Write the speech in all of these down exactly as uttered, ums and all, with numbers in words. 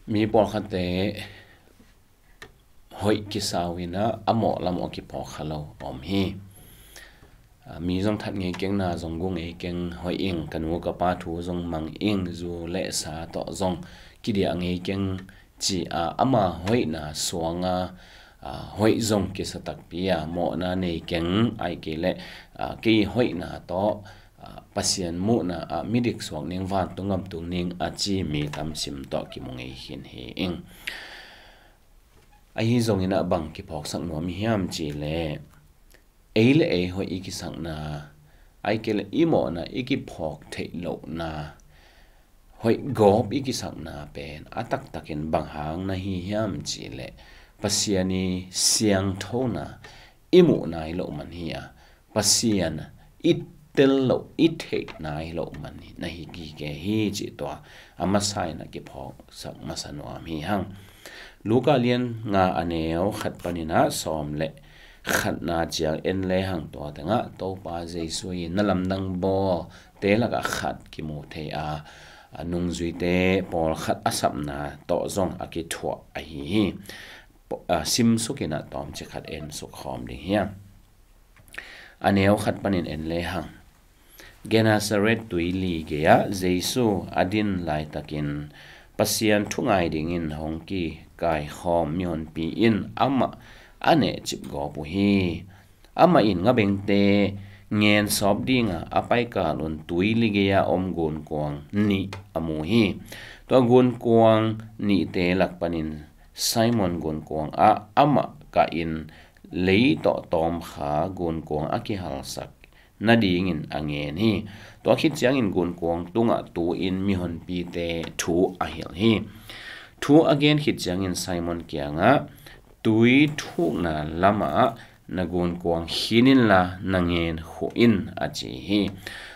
Mi pawlkhatte hoih kisau in ah a mawh lam uh a kiphawk kha lo om hi. Ah, mi zong that ngei keng, na zong gu ngei keng, hoih ing, ka nu ka pa thu zong mang ing, zu le sa tawh zong kidiah ngei keng ci a, ama hoihna suang a, ah, hoih zong kisa takpi a, mawhna nei keng, ahih kei leh, ah, kei hoihna tawh, ah, Pasian muhna ah midik suak ning, vantung gam tung ning a ci mi tam sim tawh kimu ngei khin hi ing. Ahi zongin ah bang kiphawksak nuam hiam cih leh, ei le ei hoih i kisakna, ahih kei leh i mawhna i kiphawk theih lohna, hoih gawp i kisakna pen a taktakin bang hang na hi hiam cih leh, Pasian i siangthona i muhna hi loh man hi a, Pasian i tel loh, i theihna hi loh man hi, na hi kike hi cih tua a masa in a kiphawksak masa nuam hi hang. Luka lian nga a neu khat panin ah sawm le khatna ciang en le hang, tua tengah Topa Jesu i na lamdang bawl te lakah khat kimu thei a, a nungzuite pawlkhat a sapna tawh zong a kithuah ahi hi. Po-, a, simsuk in ah tawmcik khat en suk khawm ding hiam? A neu khat panin en le hang. Gennesaret tuili gei-ah Jesu a din laitakin Pasian thu ngai dingin hong kikaikhawm mihonpi in amah a nehcip gawp uh hi. Amah in ngabengte ngen sawp dinga a paikal un tuili gei-a om gunkuang nih a mu hi. Tua gunkuang nihte lak panin Simon gunkuang ah amah kahin lei tawh tawmkha gunkuang a kihalsak nadingin a ngen hi. Tua khit ciangin gunkuang tungah tu-in mihonpite thu a hilh hi. Thu a gen khit ciangin Simon kiangah, "Tui thukna lamah na gunkuang khin inla na ngen khuh in," a ci hi.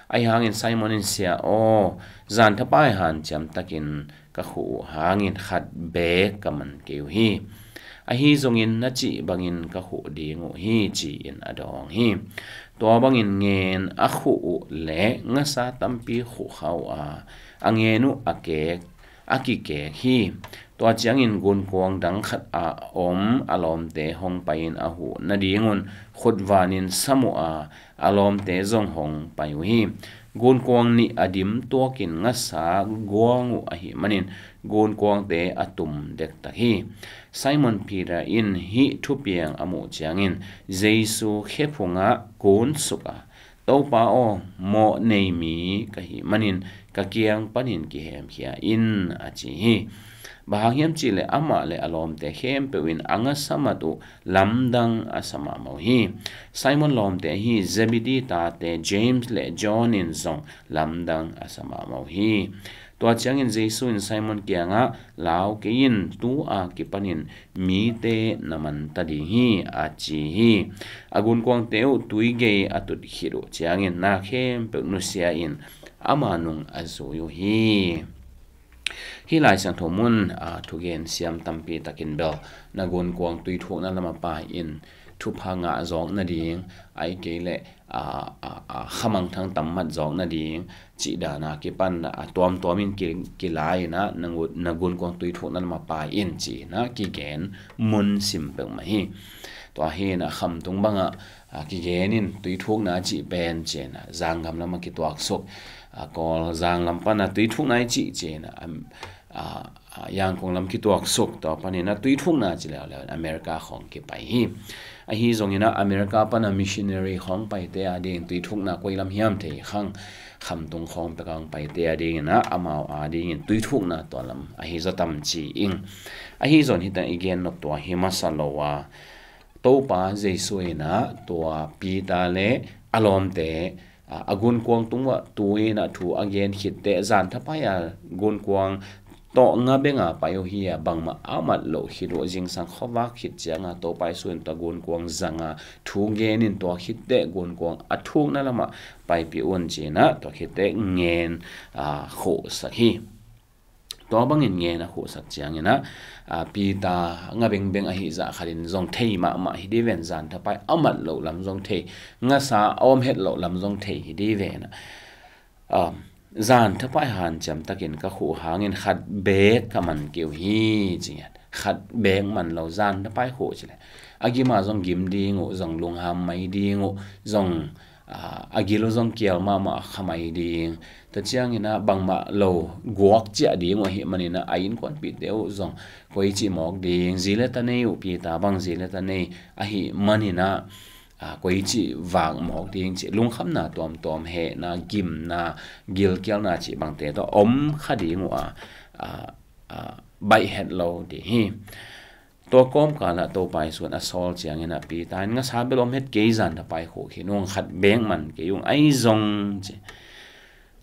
Ahi hangin Simon in, "Sia aw, zan thapai hanciam takin ka khuh uh hangin khat beek ka man kei uh hi. Ahi zongin na cih bangin ka khuh ding uh hi," ci-in a dawng hi. Tua bangin ngen a khuh uh le ngasa tampi khuh kha uh a, a ngen uh a kek, a kikek hi. Tua ciangin gunkuang dang khat a om a lawmte hong pai-in a huh nadingun khutvanin sam uh a, a lawmte zong hong pai uh hi. Gunkuang nih a dim tuakin ngasa guang uh ahih manin gunkuangte a tum dektak hi. Simon Peter in hih thupiang a muh ciangin Jesu khe phungah kunsuk a, "Topa aw, mawh nei mi ka hih manin ka kiang panin kihemkhia in," a ci hi. Bang hang hiam cihleh amah le a lawmte khempeuh in a ngasa mat uh lamdang a sa mahmah uh hi. Simon lawmte ahi Zebedee tate James le John in zong lamdang a sa mahmah uh hi. Tua ciangin Jesu in Simon kiangah, "Lau kei in, tu-a kipanin mite na man ta ding hi," a ci hi. A gunkuangte uh tui gei a tut khit uh ciangin na khempeuh nusia-in ama nung a zui uh hi. Hih Lai Siangtho mun, a, thugen siam tampi takin bel na gunkuang tui thukna lamah pai-in thupha ngah zawk nading, ahih kei leh, a, a, a, khamangthang tam mat zawk nading cih dana kipan a tuamtuamin ki, kilai-in ah na gu-, na gunkuang tui thukna lamah pai-in ci-in ah kigen mun sim peuhmah hi. Tua hi-in ah khamtung bangah, a, kigen in tui thukna cih pen ci-in ah Zangam lamah kituaksuk, a, Kawl Zanglam pana tui thukna i cih ci-in ah, am, a, a, Yangon lam kituaksuk, tua panin ah tui thukna ci leuleu in America khawng kipai hi. Ahi zongin ah America pana missionary khawng paite adingin tui thukna koi lam hiam thei khang, khamtung khawng pek a hong paite adingin ah amau adingin tui thukna tua lam ahi zaw tam ci ing. Ahi zong hih teng i gen nop tua hi masa lo a, Topa Jesu in ah tua Peter le a lawmte, a, a gunkuang tungah tu-in ah thu a gen khit teh, zan thapai a gunkuang tawh nga benga pai uh hi a, bangmah a mat loh khit uh, zingsang khuavak khit cianga Topa Jesu in tua gunkuang zanga thu gen in, tua khit teh gunkuang a thukna lamah paipih un ci-in ah tua khit teh ngen, a, khuhsak hi. Tua bangin ngen a khuhsak ciangin ah, a, Peter nga bengbeng ahih zah khatin zong thei mahmah hi dih ven, zan thapai a mat loh lam zong thei, ngasa a om het loh lam zong thei hi dih ven. A, Zan thapai hanciam takin ka khuh hangin khat beek ka man kei uh hi, ci ngiat. Khat beek man lo, zan thapai khuh ci leh a gim ah zong gim ding uh, zong lungham mai ding uh, zong, ah, a gil uh zong kial mahmah kha mai ding. Tua ciangin ah bangmah lo guak ciah ding uh ahih manin ah a innkuanpihte uh zong koici mawk ding, zi le ta nei uh, Peter bang zi le ta nei ahih manin ah, ah, koici vak mawk ding cih lungkhamna tuamtuam, hehna, gimna, gilkialna cih bangte tawh om kha ding uh a, ah, ah, baih het lo ding hi. Tua kawmkal ah Topa Jesu in a sawl ciangin ah Peter in, "Ngasa bel om het kei, zan thapai khuh khin ung, khat beek man kei ung, ahi zong," ci,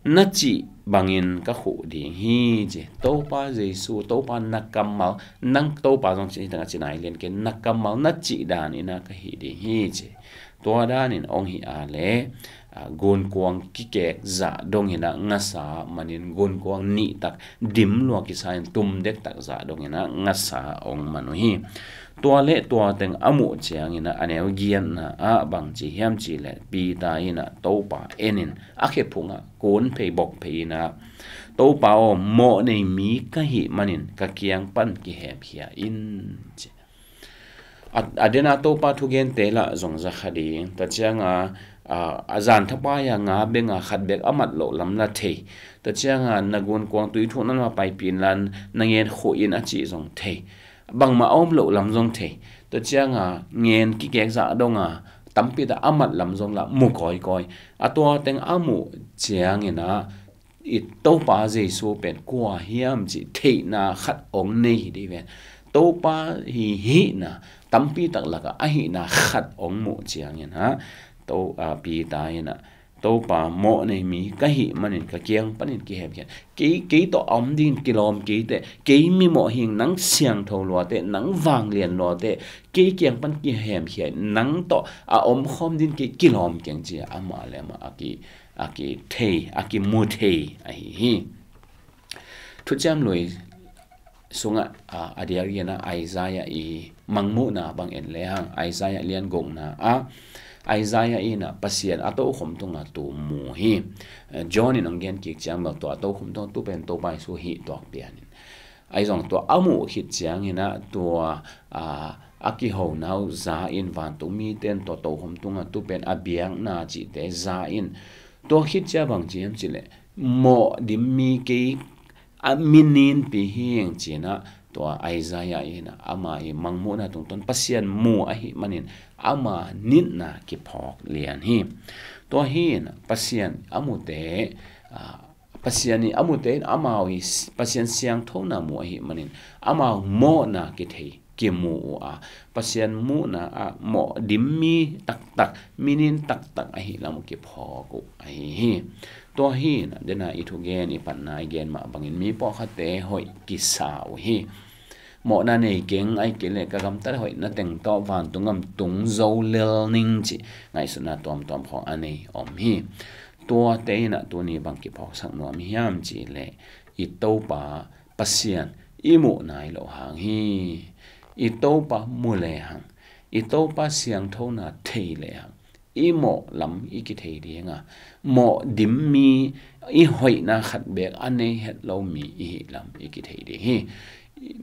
"na cih bangin ka khuh ding hi," ci. Topa Jesu, Topa na kammal, nang Topa zong ci, hi tangah ci nai lian kei, na kammal, na cih danin ah ka hih ding hi, ci. Tua danin hong hih a leh, ah, gunkuang kikek zah dongin ah ngasa manin gunkuang nih tak dim lua kisa in tum dektak zah dongin ah ngasa hong man uh hi. Tua le tua teng a muh ciangin ah a neu giatna ah bang ci hiam cih leh Peter in ah Topa enin a khe phungah kun phei bok phei in ah, "Topa aw, mawh nei mi ka hih manin ka kiang pan kihemkhia in," ci. A, a dena Topa thugente lah zong za kha ding. Tua cianga, a, a zan thapai a nga benga khat bek a mat loh lam la thei. Tua cianga na gunkuang tui thuk nan ma paipih in lan na ngen khuh in a cih zong thei. Bangmah a om loh lam zong thei. Tua cianga ngen kikek zah donga tampi tak a mat lam zong lah mu kawikawi. A tua teng a muh ciangin ah i Topa Jesu pen kua hiam cih theihna khat hong nei hi dih ven. Topa hi hihna tampi tak lakah a hihna khat hong muh ciangin ah, To, a, Peter in ah, "Topa, mawh nei mi ka hih manin ka kiang panin kihemkhia. Kei, kei tawh a om dingin kilawm kei teh, kei mimawh hing, nang siangtho lua teh, nang vanglian lua teh, kei kiang pan kihemkhia, nang tawh a omkhawm dingin kei kilawm keng," ci-a amah le amah a ki a kithei, a kimu thei ahi hi. Thuciam Lui sungah, a, a diakdiakin ah Isaiah i mangmuhna bang en lehang, Isaiah lian gukna ah Isaiah in ah Pasian a tokhom tungah tu mu hi. Eh, John in hong gen kik ciang bel tua a tokhom tungah tu pen Topa Jesu hi tuak pianin. Ahi zong tua a muh khit ciangin ah tua, a, a kihona uh za in, vantung mite in tua tokhom tungah tu pen a biakna cihte za in, tua khit cia bang ci hiam cih leh, mawh dim mi kei a mi ninpi hing ci-in ah tua Isaiah in ah ama i mangmuhna tungtawn Pasian mu ahih manin ama nitna kiphawk lian hi. Tua hi in ah Pasian a mute, a, Pasian i a mute in amau i s-, Pasian siangthona mu ahih manin amau mawhna kithei kimu uh a, Pasian muhna ah mawh dim mi taktak, mi nin taktak ahih lam uh kiphawk uh ahi hi. Tua hi in ah dena i thugen i panna i gen mah bangin mi pawlkhatte hoih kisa uh hi. Mawhna nei keng, ahih kei leh ka gamtat hoihna teng tawh vantung gam tung zo lel ning cih ngaihsutna tuamtuam khawng a nei om hi. Tuate in ah tuni bang kiphawksak nuam hiam cih leh, i Topa Pasian i muh nai loh hang hi. I Topa mu lehang, i Topa siangthona thei lehang, i mawh lam i kithei ding a, mawh dim mi, i hoihna khat beek a nei het lo mi i hih lam i kithei ding hi.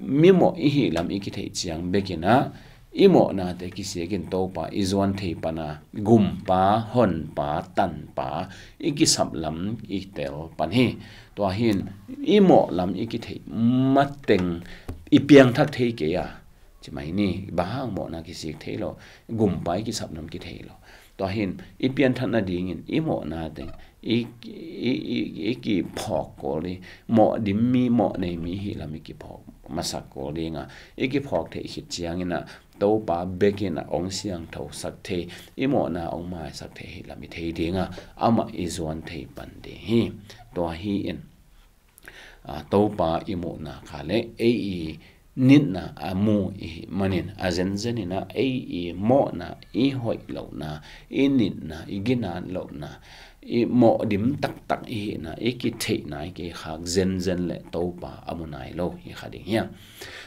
Mi mawh i hih lam i kithei ciang bekin ah i mawhnate kisikin Topa i zuan thei pan a, gumpa, honpa, tanpa i kisap lam i tel pan hi. Tua hi in i mawh lam i kithei mateng i piangthak thei kei a, ci mai ni, bang hang mawhna kisik thei lo, gumpa i kisap lam kithei lo. Tua hi in i pianthak nadingin i mawhna teng i, i, i, i kiphawk kul hi. Mawh dim mi, mawh nei mi hih lam i kiphawk masak kul ding a, i kiphawk theih khit ciangin ah Topa bekin ah hong siangthosak thei, i mawhna hong maisak thei hih lam i thei ding a, amah i zuan thei pan ding hi. Tua hi in, a, Topa i muhna kha le ei i nitna a mu i hih manin, a zenzen in ah ei i mawhna, i hoih lohna, i nitna, i ginat lohna, i mawh dim taktak i hihna, i kitheihna, i kikhak zenzen le Topa a mu nai lo hi kha ding hiam?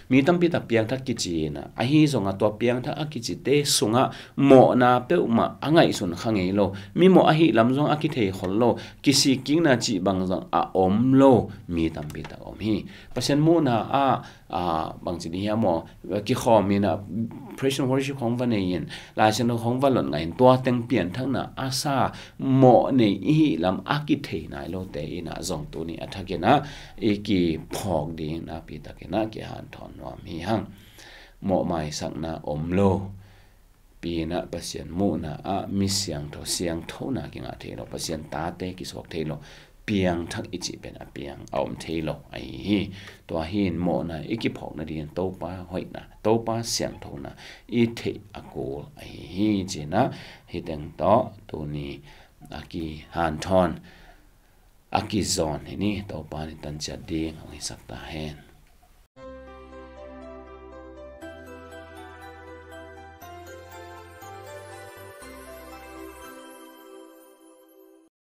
Mi tampi tak piangthak kici inah, ahi zongah tua piangthak a kicite sungah mawhna peuhmah a ngaihsun kha ngei lo, mi mawh ahi lam zong a kithei khol lo, kisikkikna cih bang zong a om lo mi tampi tak om hi. Pasian muhna ah, ah, bangci ding hiam maw, kikhawm inah praise and worship khong va nei in, Lai Siangtho khong va lot ngah in, tua teng pianthakna a sa mawh nei i hih lam a kithei nai lote inah zong tuni a thak inah i kiphawk ding nakpi tak inah kihanthawn nuam hi hang. Mawh maisakna om lo, pi inah Pasian muhna ah mi siangtho, siangthona kingah thei lo, Pasian tate kisuak thei lo, piangthak i cih pen a piang a om thei lo ahi hi. Tua hi in mawhna i kiphawk nadingin Topa hoihna, Topa siangthona i theih a kul ahi hi. Ci inah hih teng tawh tuni a kihanthawn, a kizawn hi ni. Topa in i tan ciat ding hong hisak ta hen.